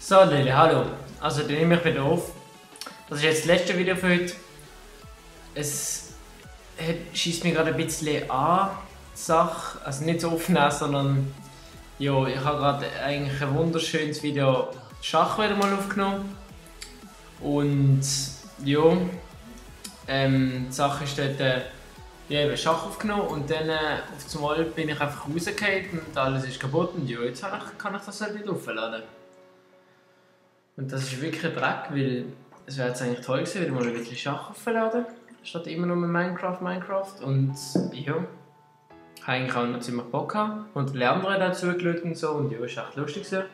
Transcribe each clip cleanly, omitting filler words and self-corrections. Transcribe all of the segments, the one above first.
So Lili, hallo. Also dann nehme ich wieder auf. Das ist jetzt das letzte Video für heute. Es schießt mir gerade ein bisschen an, die Sache. Also nicht so aufnehmen, sondern ja, ich habe gerade eigentlich ein wunderschönes Video Schach wieder mal aufgenommen. Und ja, die Sache ist dort, ich habe Schach aufgenommen und dann auf einmal bin ich einfach rausgefallen und alles ist kaputt und ja, jetzt kann ich das halt nicht aufladen. Und das ist wirklich ein Dreck, weil es wäre jetzt eigentlich toll gewesen, wieder mal ein bisschen Schach aufladen, statt immer nur mit Minecraft. Und ja, habe eigentlich auch noch ziemlich Bock gehabt. Und die anderen dazu geschaut und so und ja, ist echt lustig gewesen.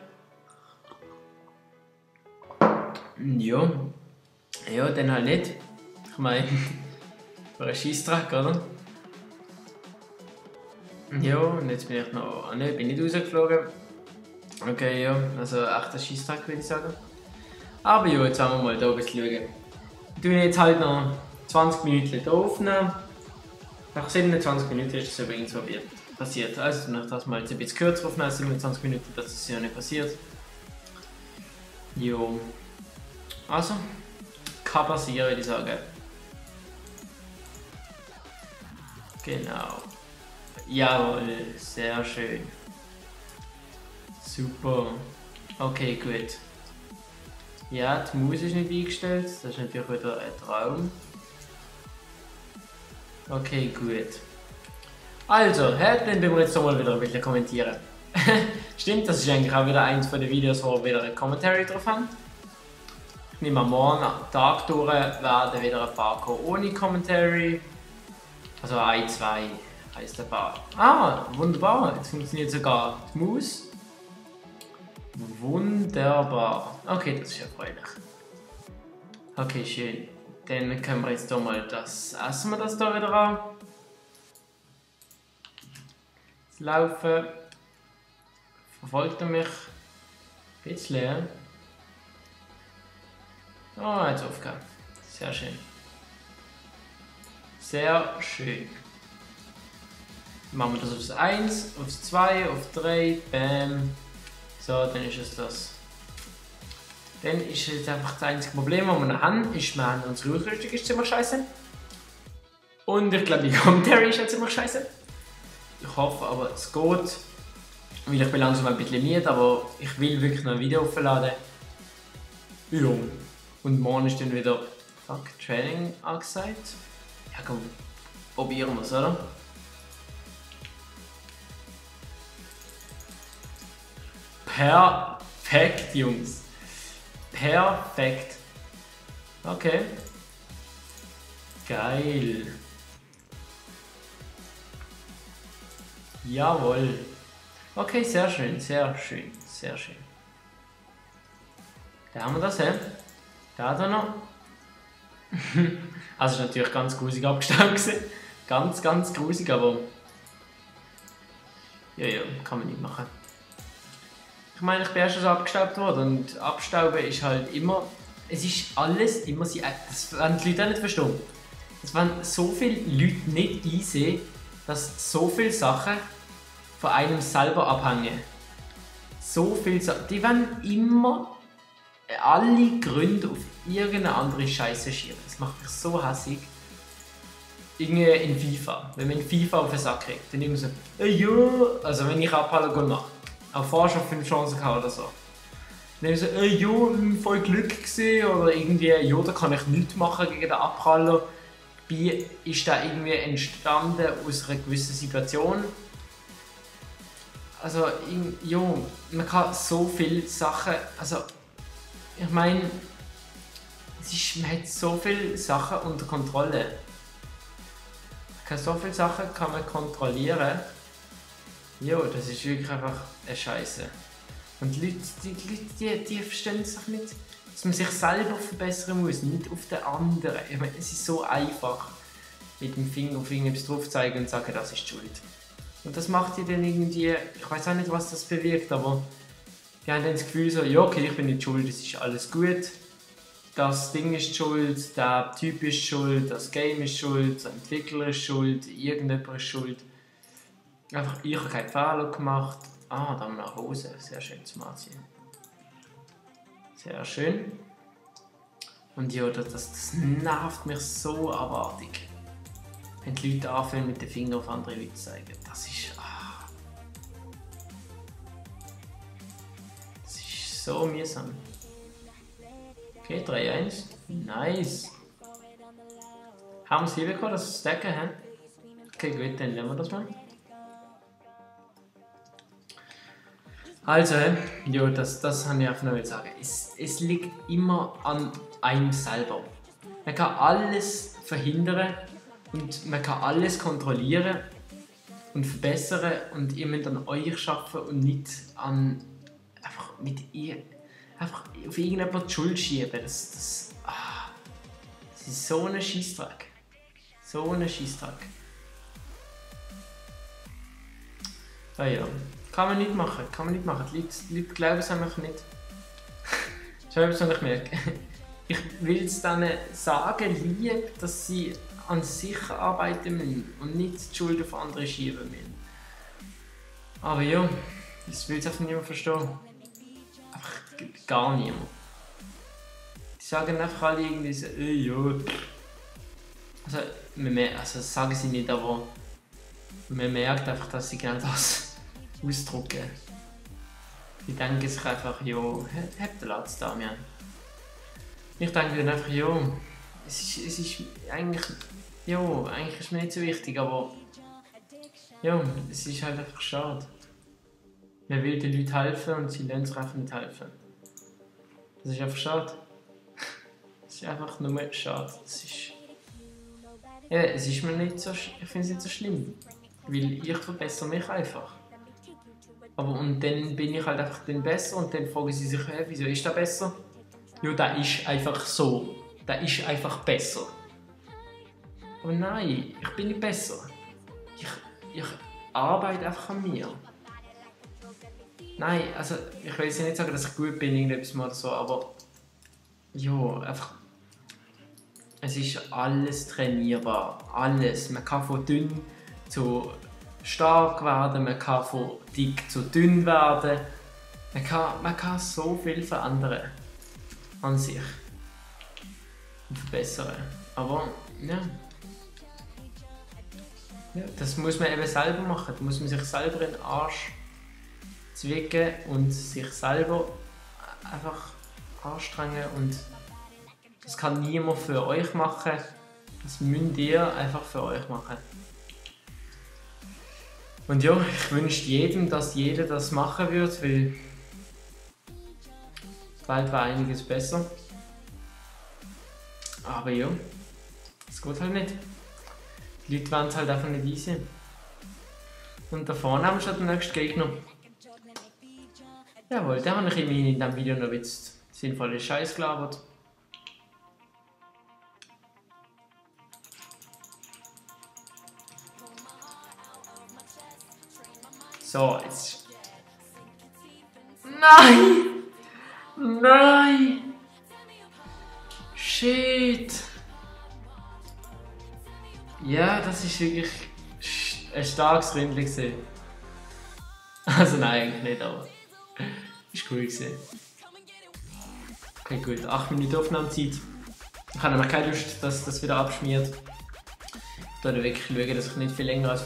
Ja, dann halt nicht. Ich meine, für einen Scheissdreck, oder? Ja, und jetzt bin ich noch. Ah ne, bin nicht rausgeflogen. Okay, ja, also echt ein Scheissdreck würde ich sagen. Aber ja, jetzt wollen wir mal hier ein bisschen schauen. Ich tue jetzt halt noch 20 Minuten hier aufnehmen. Nach 27 Minuten ist das übrigens passiert. Also, nach das mal jetzt ein bisschen kürzer aufnehmen, 27 Minuten, dass das ja nicht passiert. Jo. Also, kann passieren, würde ich sagen. Genau. Jawohl, sehr schön. Super. Okay, gut. Ja, die Maus ist nicht eingestellt, das ist natürlich wieder ein Traum. Okay, gut. Also, dann werden wir jetzt mal wieder ein bisschen kommentieren. Stimmt, das ist eigentlich auch wieder eins von den Videos, wo wir wieder ein Commentary drauf haben. Ich nehme am morgen Tag durch, werden wieder ein paar kommen ohne Commentary. Also ein, zwei heisst ein paar. Ah, wunderbar, jetzt funktioniert sogar die Maus. Wunderbar. Okay, das ist ja erfreulich. Okay, schön. Dann können wir jetzt hier mal das. Essen wir das da wieder an. Das Laufen. Verfolgt er mich? Ein bisschen. Oh, jetzt aufgehört. Sehr schön. Sehr schön. Machen wir das aufs 1, aufs 2, auf 3. Bam. So, dann ist es das. Dann ist jetzt einfach das einzige Problem, das wir noch haben, ist, unsere Ausrüstung ist ziemlich scheiße. Und ich glaube, die Commentary ist auch ziemlich scheiße. Ich hoffe aber, es geht. Weil ich bin langsam ein bisschen müde, aber ich will wirklich noch ein Video aufladen. Ja. Und morgen ist dann wieder Training angesagt. Ja komm, probieren wir es, oder? Perfekt, Jungs. Perfekt. Okay. Geil. Jawohl. Okay, sehr schön, sehr schön, sehr schön. Da haben wir das, hä? Da noch. Also ist natürlich ganz grusig abgestaubt gewesen. Ganz grusig, aber ja, kann man nicht machen. Ich meine, ich bin erst schon abgestaubt worden und abstauben ist halt immer, es ist alles immer, das werden die Leute auch nicht verstehen. Es werden so viele Leute nicht einsehen, dass so viele Sachen von einem selber abhängen. So viele Sachen, die werden immer alle Gründe auf irgendeine andere Scheiße schieben. Das macht mich so hässig. Irgendwie in FIFA, wenn man in FIFA auf den Sack kriegt, dann immer so, ja, also wenn ich Abhaller mache. Auch vorher schon 5 Chancen gehabt oder so. Dann so, ja, voll Glück gesehen oder irgendwie, ja, da kann ich nichts machen gegen den Abpraller. Wie ist da irgendwie entstanden aus einer gewissen Situation? Also, ja, man kann so viele Sachen, also, ich meine, man hat so viele Sachen unter Kontrolle. So viele Sachen kann man kontrollieren. Ja, das ist wirklich einfach eine Scheiße. Und die Leute, die verstehen es auch nicht, dass man sich selber verbessern muss, nicht auf den anderen. Ich meine, es ist so einfach, mit dem Finger auf irgendetwas drauf zeigen und sagen, das ist die Schuld. Und das macht die dann irgendwie, ich weiß auch nicht, was das bewirkt, aber die haben dann das Gefühl so, ja okay, ich bin nicht schuld, es ist alles gut. Das Ding ist schuld, der Typ ist schuld, das Game ist schuld, der Entwickler ist schuld, irgendjemand ist schuld. Einfach, ich habe keinen Fehler gemacht. Ah, da haben wir eine Hose, sehr schön zum Anziehen. Sehr schön. Und ja, das nervt mich so abartig. Wenn die Leute anfangen mit den Fingern auf andere Leute zu zeigen. Das ist... Das ist so mühsam. Okay, 3-1. Nice. Haben wir es hinbekommen, dass wir stacken haben? Okay, gut, dann nehmen wir das mal. Also, ja, das habe ich einfach noch sagen. Es liegt immer an einem selber. Man kann alles verhindern und man kann alles kontrollieren und verbessern und ihr müsst an euch arbeiten und nicht an einfach auf irgendjemand die Schuld schieben. Das ist so ein Scheissdreck. So ein Scheissdreck. Ah ja. Kann man nicht machen, kann man nicht machen. Die Leute glauben es einfach nicht. Das ist etwas, was ich merke. Ich will es denen sagen, lieb, dass sie an sich arbeiten müssen und nicht die Schuld auf andere schieben müssen. Aber ja, das will es einfach niemand verstehen. Einfach gar niemand. Die sagen einfach alle irgendwie so, ja. Also das sagen sie nicht, aber man merkt einfach, dass sie genau das ausdrücken. Die denken sich einfach, ja, habt ihr Latz da, Damian. Ich denke dann einfach, ja, es ist eigentlich, ja, eigentlich ist mir nicht so wichtig, aber ja, es ist halt einfach schade. Man will den Leuten helfen und sie lassen sich einfach nicht helfen. Das ist einfach schade. Es ist einfach nur schade. Es ist mir nicht so, ich finde es nicht so schlimm, weil ich verbessere mich einfach. Aber und dann bin ich halt einfach dann besser und dann fragen sie sich, wieso ist der besser? Ja, der ist einfach so. Der ist einfach besser. Aber nein, ich bin nicht besser. Ich arbeite einfach an mir. Nein, also ich will jetzt nicht sagen, dass ich gut bin, irgendetwas mal oder so, aber ja, einfach. Es ist alles trainierbar. Alles. Man kann von dünn zu stark werden, man kann von dick zu dünn werden. Man kann so viel verändern an sich und verbessern. Aber ja, das muss man eben selber machen. Da muss man sich selber in den Arsch zwicken und sich selber einfach anstrengen. Und das kann niemand für euch machen. Das müsst ihr einfach für euch machen. Und ja, ich wünsche jedem, dass jeder das machen wird, weil bald war einiges besser. Aber ja, es geht halt nicht. Die Leute wollen es halt einfach nicht easy. Und da vorne haben wir schon den nächsten Gegner. Jawohl, da habe ich immerhin in diesem Video noch jetzt sinnvolle Scheiß gelabert. So, jetzt. Nein! Nein! Shit! Ja, das ist wirklich ein starkes Ründchen gewesen. Also nein, eigentlich nicht, aber ist cool gewesen. Okay, gut, 8 Minuten Aufnahmezeit. Ich habe aber keine Lust, dass das wieder abschmiert. Ich werde wirklich schauen, dass ich nicht viel länger als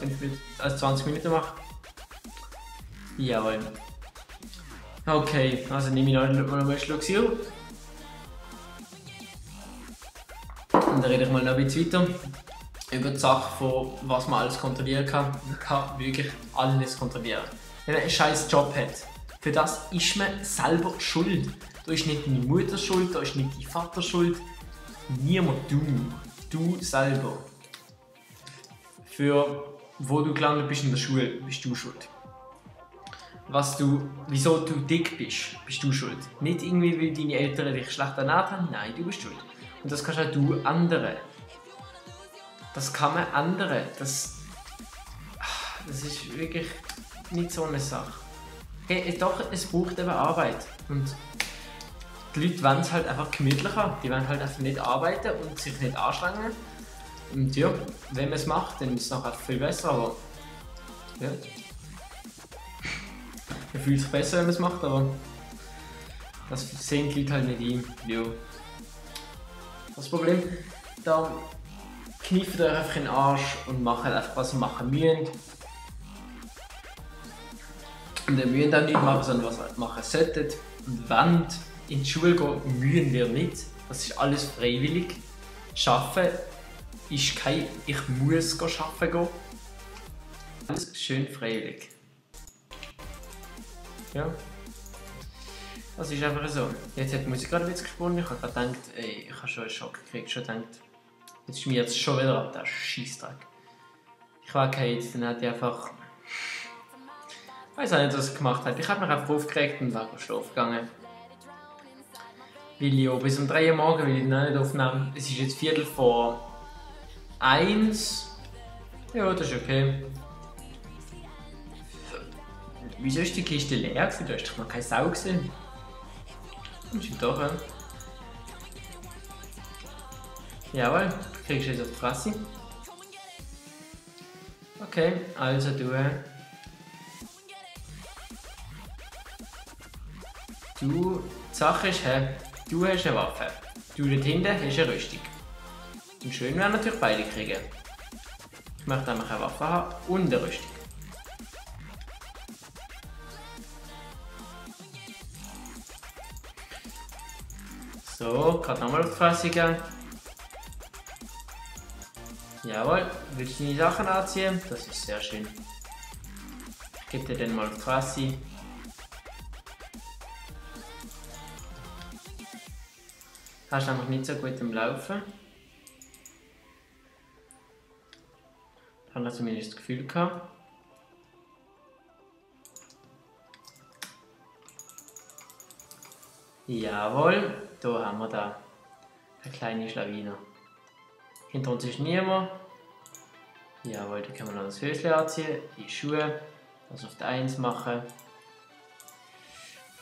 20 Minuten mache. Jawohl. Okay, also nehme ich noch einen Schluck Sirup. Und dann rede ich mal noch ein bisschen weiter über die Sache, von was man alles kontrollieren kann. Man kann wirklich alles kontrollieren. Wenn man einen scheiß Job hat, für das ist man selber schuld. Da ist nicht deine Mutter schuld, da ist nicht dein Vater schuld. Niemand, du selber. Für wo du gelandet bist in der Schule, bist du schuld. Wieso du dick bist du schuld. Nicht irgendwie, weil deine Eltern dich schlecht ernährt haben, nein, du bist schuld. Und das kannst auch du ändern. Das kann man ändern. Das ist wirklich nicht so eine Sache. Okay, doch, es braucht eben Arbeit. Und die Leute wollen es halt einfach gemütlich haben. Die wollen halt einfach nicht arbeiten und sich nicht anstrengen. Und ja, wenn man es macht, dann ist es nachher viel besser, aber ja. Man fühlt sich besser, wenn man es macht, aber Das sehen die Leute halt nicht ein. Ja. Das Problem, da kneift ihr einfach in den Arsch und macht einfach, was ihr machen müsst. Und ihr müsst auch nicht machen, sondern was ihr machen solltet. Und wenn in die Schule gehen, müssen wir nicht. Das ist alles freiwillig. Arbeiten ist kein «Ich muss arbeiten gehen». Alles schön freiwillig. Ja. Das ist einfach so. Jetzt hat die Musik gerade wieder gesponnen. Ich habe gerade gedacht, ey, ich habe schon einen Schock gekriegt. Schon gedacht, jetzt schmiert es schon wieder ab, der Scheissdreck. Ich war gehatet, dann hat ich einfach... Ich weiß auch nicht, was ich gemacht habe. Ich habe mich einfach aufgeregt und war schlafen gegangen. Weil ich auch bis um 3 Uhr morgens will ich noch nicht aufnehmen. Es ist jetzt 1:15. Ja, das ist okay. Wieso ist die Kiste leer gewesen? Da hast doch noch keine Sau gesehen. Und ist doch, ja. Jawohl, kriegst du jetzt auf die Fresse. Okay, also du. Die Sache ist, du hast eine Waffe. Du dort hinten hast eine Rüstung. Und schön wäre natürlich beide kriegen. Ich möchte nämlich eine Waffe haben und eine Rüstung. So, gerade nochmal auf die Fresse gehen. Jawohl, willst du deine Sachen anziehen? Das ist sehr schön. Ich gebe dir dann mal auf die Fresse. Hast einfach nicht so gut im Laufen. Ich habe zumindest das Gefühl gehabt. Jawohl, da haben wir da eine kleine Schlawine. Hinter uns ist niemand. Jawohl, die können wir noch das Höschen anziehen, die Schuhe, das auf die 1 machen.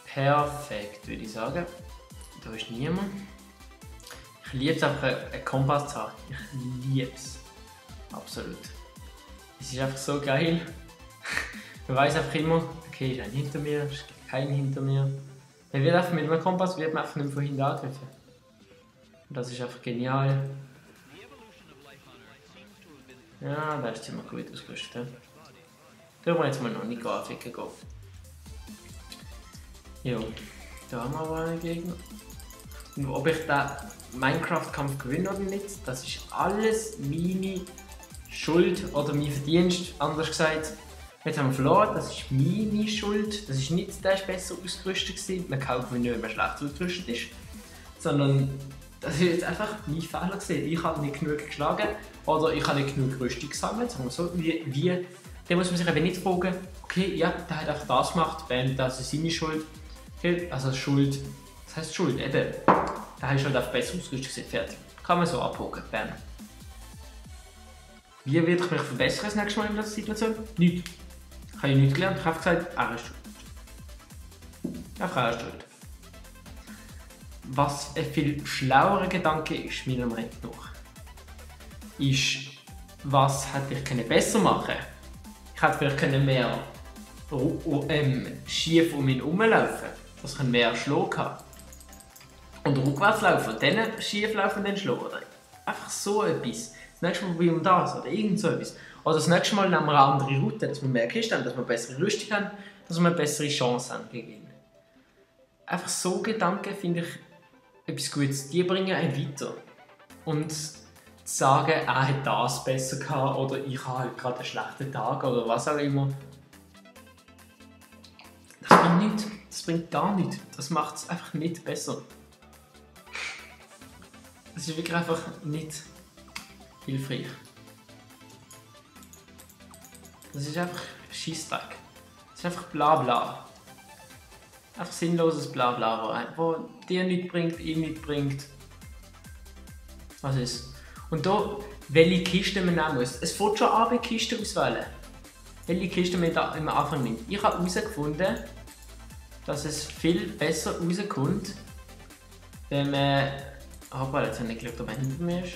Perfekt, würde ich sagen. Da ist niemand. Ich liebe es einfach, einen Kompass zu haben. Ich liebe es. Absolut. Es ist einfach so geil. Man weiß einfach immer, okay, ist ein hinter mir, ist kein hinter mir. Man wird einfach mit einem Kompass wird man einfach nicht von hinten angegriffen. Und das ist einfach genial. Ja, da ist ziemlich gut ausgerüstet. Da wollen wir jetzt mal noch nicht anficken gehen. Jo, da haben wir aber einen Gegner. Und ob ich den Minecraft-Kampf gewinne oder nicht, das ist alles meine Schuld oder mein Verdienst, anders gesagt. Jetzt haben wir verloren, das ist meine Schuld. Das ist nicht der besser ausgerüstet gewesen. Man kauft nicht, wenn man schlecht ausgerüstet ist. Sondern das ist jetzt einfach mein Fehler gewesen. Ich habe nicht genug geschlagen oder ich habe nicht genug Rüstung gesammelt. Sagen wir so, dann muss man sich eben nicht fragen, okay, ja, der hat einfach das gemacht, das ist seine Schuld. Okay, also Schuld, das heisst Schuld, eben. Der ist halt einfach besser ausgerüstet gewesen, fertig. Kann man so abhaken, bam. Wie werde ich mich verbessern das nächste Mal in dieser Situation? Nichts. Ich habe nichts gelernt, ich habe gesagt, er ist schuld. Einfach er ist schuld. Was ein viel schlauerer Gedanke ist, meiner Meinung nach, ist, was hätte ich besser machen können? Ich hätte vielleicht mehr schief um ihn herumlaufen, dass ich mehr Schlag hatte. Und rückwärts laufen, dann schief laufen und dann schlagen. Oder einfach so etwas. Das nächste Mal probieren wir das oder irgend so etwas. Oder das nächste Mal nehmen wir eine andere Route, dass wir mehr Kisten haben, dass wir bessere Rüstung haben, dass wir eine bessere Chance haben gegen ihn. Einfach so Gedanken finde ich etwas Gutes. Die bringen einen weiter. Und zu sagen, er hat das besser gehabt oder ich habe halt gerade einen schlechten Tag oder was auch immer. Das bringt nichts. Das bringt gar nichts. Das macht es einfach nicht besser. Das ist wirklich einfach nicht hilfreich. Das ist einfach Scheissdreck. Das ist einfach Blabla. Einfach sinnloses Blabla, wo dir nichts bringt, ihm nichts bringt. Was ist? Und da, welche Kiste man nehmen muss. Es fängt schon an, Kisten auswählen. Welche Kiste man da am Anfang nimmt. Ich habe herausgefunden, dass es viel besser rauskommt, wenn man... Hoppala, jetzt habe ich nicht geschaut, ob er hinter mir ist.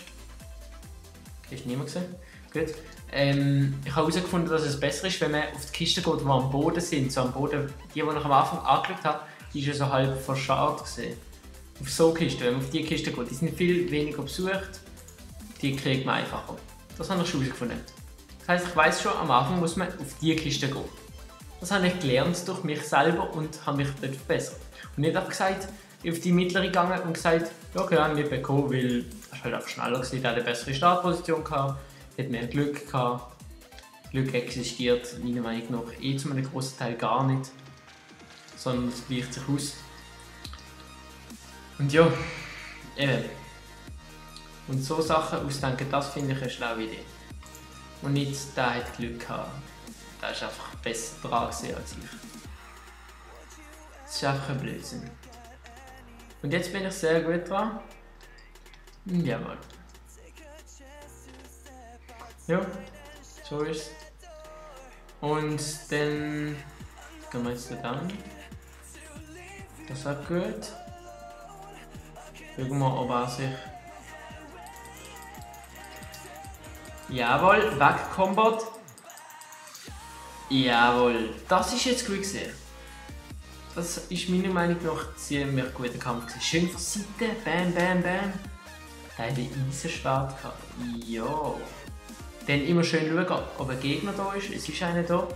Okay, ist niemand gesehen. Gut. Ich habe herausgefunden, dass es besser ist, wenn man auf die Kisten geht, die am Boden sind. So am Boden, die ich noch am Anfang angeschaut habe, die ist ja so halb verscharrt gesehen. Auf so Kisten, wenn man auf die Kisten geht, die sind viel weniger besucht, die kriegt man einfacher. Das habe ich schon herausgefunden. Das heisst, ich weiss schon, am Anfang muss man auf die Kiste gehen. Das habe ich gelernt durch mich selber und habe mich dort verbessert. Und nicht einfach gesagt, ich auf die mittlere gegangen und gesagt, ja, okay, ich habe nicht bekommen, weil es halt einfach schneller war, der hat eine bessere Startposition gehabt, hat mehr Glück gehabt. Glück existiert meiner Meinung nach zu einem grossen Teil gar nicht, sondern es gleicht sich aus. Und ja, eben. Und so Sachen ausdenken, das finde ich eine schlaue Idee. Und nicht, der hat Glück gehabt. Der ist einfach besser dran als ich. Das ist einfach ein Blödsinn. Und jetzt bin ich sehr gut dran. Jawohl. Ja, so ist es. Und dann gehen wir jetzt da. Das ist gut. Schauen wir mal, ob er sich. Jawohl, weg Combat. Jawohl, das ist jetzt gut gesehen. Das ist meiner Meinung nach ein ziemlich guter Kampf gewesen. Schön von Seite, bam, bam, bam. Da hat ein Eisenschwert gehabt. Ja. Dann immer schön schauen, ob ein Gegner da ist. Es ist einer da.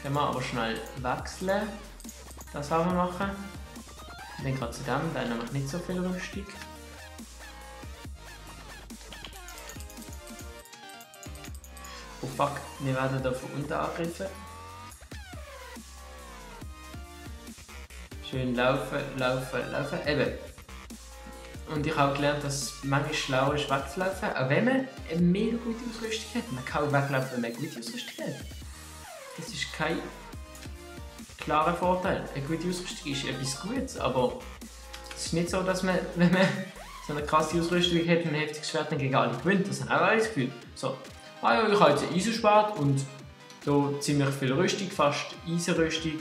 Können wir aber schnell wechseln. Das auch machen. Dann gerade zu dem, der hat nämlich nicht so viel Rüstung. Oh fuck, wir werden hier von unten angegriffen. Schön laufen, laufen, laufen. Eben. Und ich habe auch gelernt, dass es manchmal schlau ist, wegzulaufen. Auch wenn man eine mega gute Ausrüstung hat. Man kann auch weglaufen, wenn man eine gute Ausrüstung hat. Das ist kein klarer Vorteil. Eine gute Ausrüstung ist etwas Gutes, aber es ist nicht so, dass man, wenn man so eine krasse Ausrüstung hat und ein heftiges Schwert, dann gegen alle gewinnt. Das haben auch alle das Gefühl. So. Ah ja, ich habe jetzt ein Eisenschwert und hier ziemlich viel Rüstung, fast Eisenrüstung.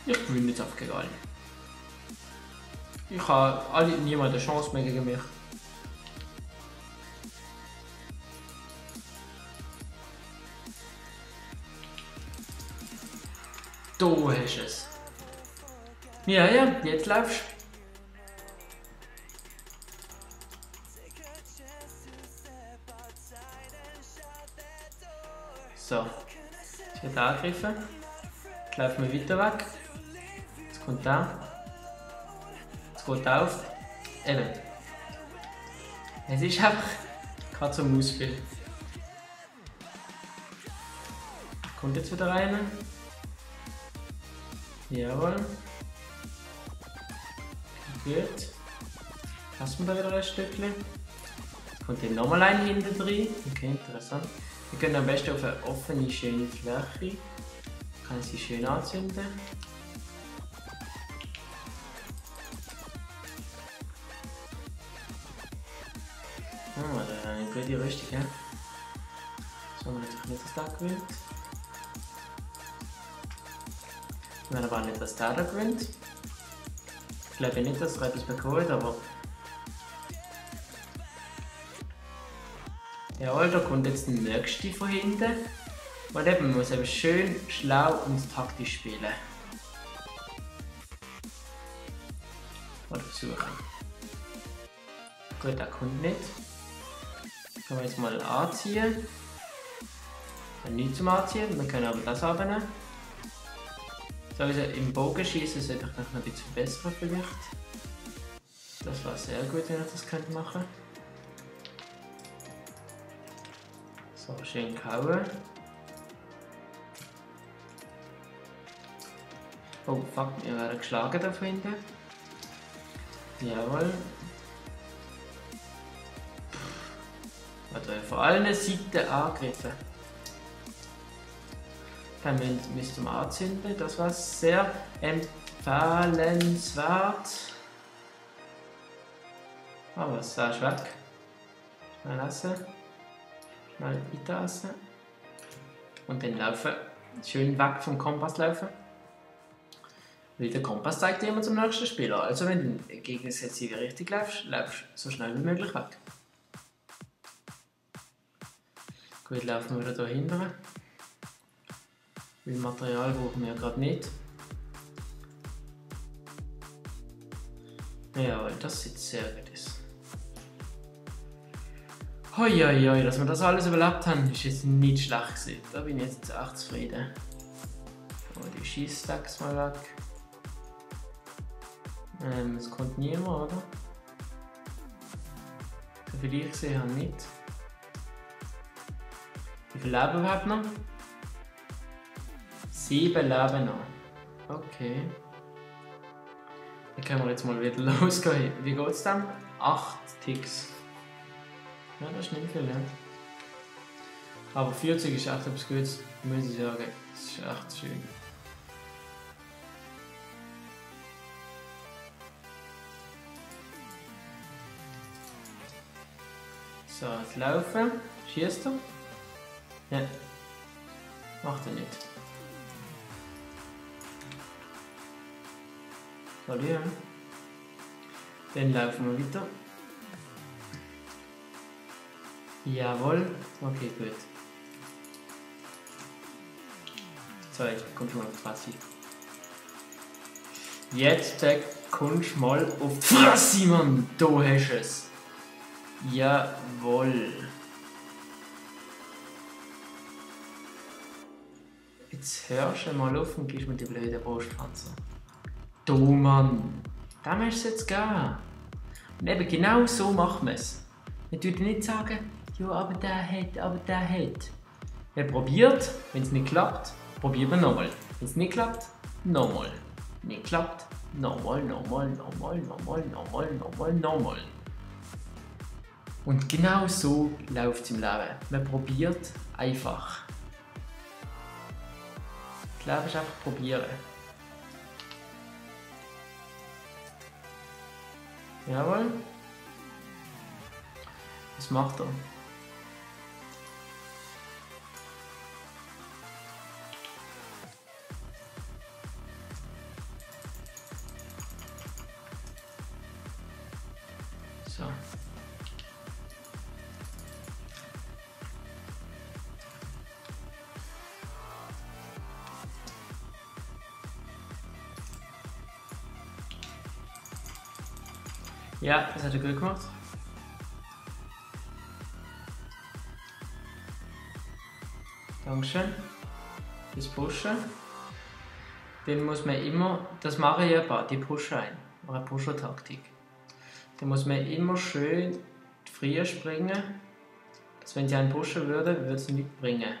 Ich gewinne jetzt einfach gegen alle. Ich habe niemand eine Chance mehr gegen mich. Du hast es. Ja, jetzt laufst du. So, jetzt wird angegriffen. Jetzt laufen wir weiter weg. Jetzt kommt der. Jetzt geht er auf. Eben. Es ist einfach gerade zum Ausspielen. Kommt jetzt wieder rein. Jawohl. Gut. Lassen wir da wieder ein Stückchen. Jetzt kommt hier nochmal ein hinten drin. Okay, interessant. Wir können am besten auf eine offene, schöne Fläche. Kann sie schön anzünden. Ah, da habe ich eine gute Rüstung, ja. So haben wir natürlich nicht das da gewinnt. Ich weiß aber nicht, was der da gewinnt. Ich glaube nicht, dass er etwas bekommt, aber. Jawohl, da kommt jetzt der nächste von hinten. Und eben, man muss eben schön, schlau und taktisch spielen. Oder versuchen. Gut, der kommt nicht. Können wir jetzt mal anziehen. Nichts zum Anziehen, wir können aber das abnehmen. So, also im Bogenschießen sollte ich noch ein bisschen verbessern vielleicht. Das war sehr gut, wenn ich das könnte machen. So, schön kauen. Oh fuck, wir werden geschlagen da hinten. Jawohl. Oder von allen Seiten angegriffen. Dann müssen wir anzünden, das war sehr empfehlenswert. Aber es ist weg. Schnell essen. Schnell weiter essen. Und dann laufen. Schön weg vom Kompass laufen. Weil der Kompass zeigt dir immer zum nächsten Spieler. Also wenn du gegen das jetzt hier richtig läufst, laufst du so schnell wie möglich weg. Gut, laufen wir wieder hier hinten. Weil Material brauchen wir gerade nicht. Jawohl, das sieht sehr gut aus. Hoi, dass wir das alles überlebt haben, ist jetzt nicht schlecht gewesen. Da bin ich jetzt echt zufrieden. Oh, die Schießstacks mal weg. Es kommt niemand, oder? So viel ich gesehen habe, nicht. Wie viel Leben überhaupt noch? 7 Leben noch. Okay. Dann können wir jetzt mal wieder losgehen. Wie geht es dann? 8 Ticks. Ja, das ist nicht viel, ja. Aber 40 ist echt etwas Gutes, muss ich sagen. Das ist echt schön. So, jetzt laufen. Schießt er? Ja. Macht er nicht. Verlieren. Dann laufen wir weiter. Jawohl. Okay, gut. So, jetzt kommst du mal auf die Fresse. Jetzt kommst du mal auf die Fresse, Mann. Da hast du es. Jawohl. Jetzt hörst du mal auf und gibst mir die blöden Brustpanzer. Du Mann. Dem hast du es jetzt gegeben. Und eben genau so machen wir es. Ich würde nicht sagen, ja, aber der hat. Er probiert, wenn es nicht klappt, probieren wir nochmal. Wenn es nicht klappt, nochmal. Nicht klappt, nochmal. Und genau so läuft es im Leben. Man probiert einfach. Das Leben ist einfach probieren. Jawohl. Was macht er? So. Ja, das hat er gut gemacht. Dankeschön. Das Pushen. Den muss man immer, das mache ich ja, die Pushen ein. Eine Pusher-Taktik. Den muss man immer schön früher springen, dass wenn sie einen pushen würde, würde es nicht bringen.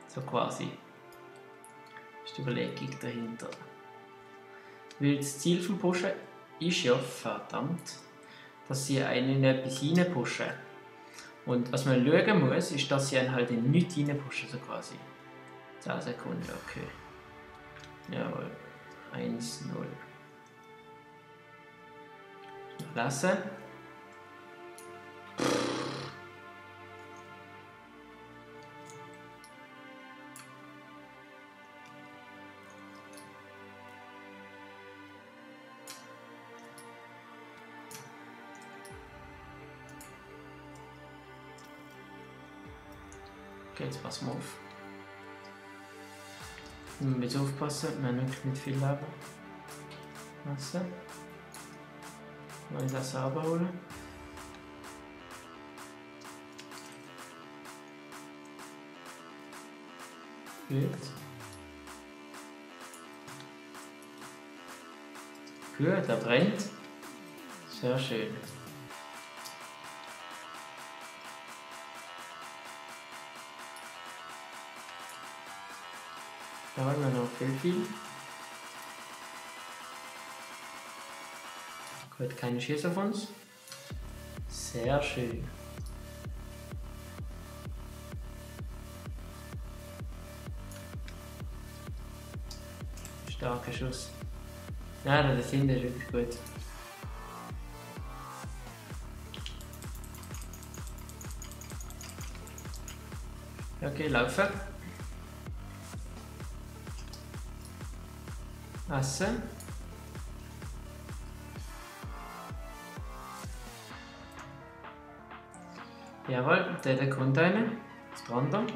So quasi. Das ist die Überlegung dahinter. Weil das Ziel vom Pushen ist ja, verdammt, dass sie einen in etwas rein pushen. Und was man schauen muss, ist, dass sie einen halt in nichts rein pushen, so quasi. 10 Sekunden, okay. Jawohl. 1-0. Lassen. Okay, jetzt passen wir auf. Wir müssen jetzt aufpassen, wir haben wirklich nicht viel Leben. Lassen. Mal das sauber holen. Gut. Gut, er brennt. Sehr schön. Da haben wir noch viel. Gut, keine Schüsse auf uns. Sehr schön. Starker Schuss. Nein, das hinten ist wirklich gut. Okay, laufen. Essen. Jawohl, der kommt eine. Das dran da.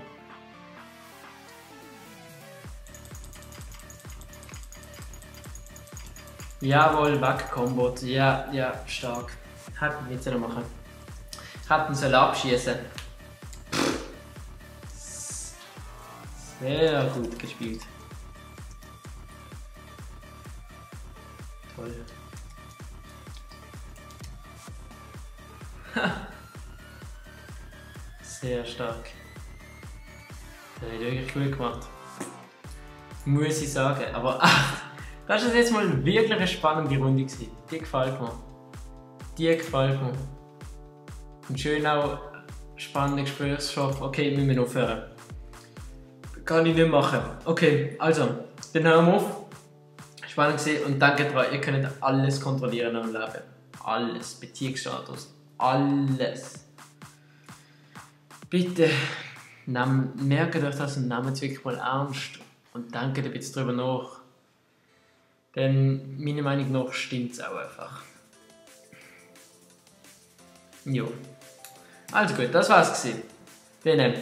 Jawohl, weggekombot. Ja, ja, stark. Hätten wir jetzt noch machen. Hätten sollen abschießen. Sehr gut gespielt. Toll. Sehr stark. Das hat wirklich gut gemacht. Muss ich sagen. Aber das ist jetzt mal wirklich eine spannende Runde gewesen. Die gefällt mir. Die gefällt mir. Und schön auch spannende Gesprächsstoff. Okay, müssen wir aufhören. Kann ich nicht machen. Okay, also, dann hören wir auf. Spannend gewesen und denkt dran, ihr könnt alles kontrollieren im Leben. Alles. Beziehungsstatus. Alles. Bitte merkt euch das und nehmt es wirklich mal ernst und denkt ein bisschen darüber nach. Denn meiner Meinung nach stimmt es auch einfach. Jo. Also gut, das war's gewesen. Dann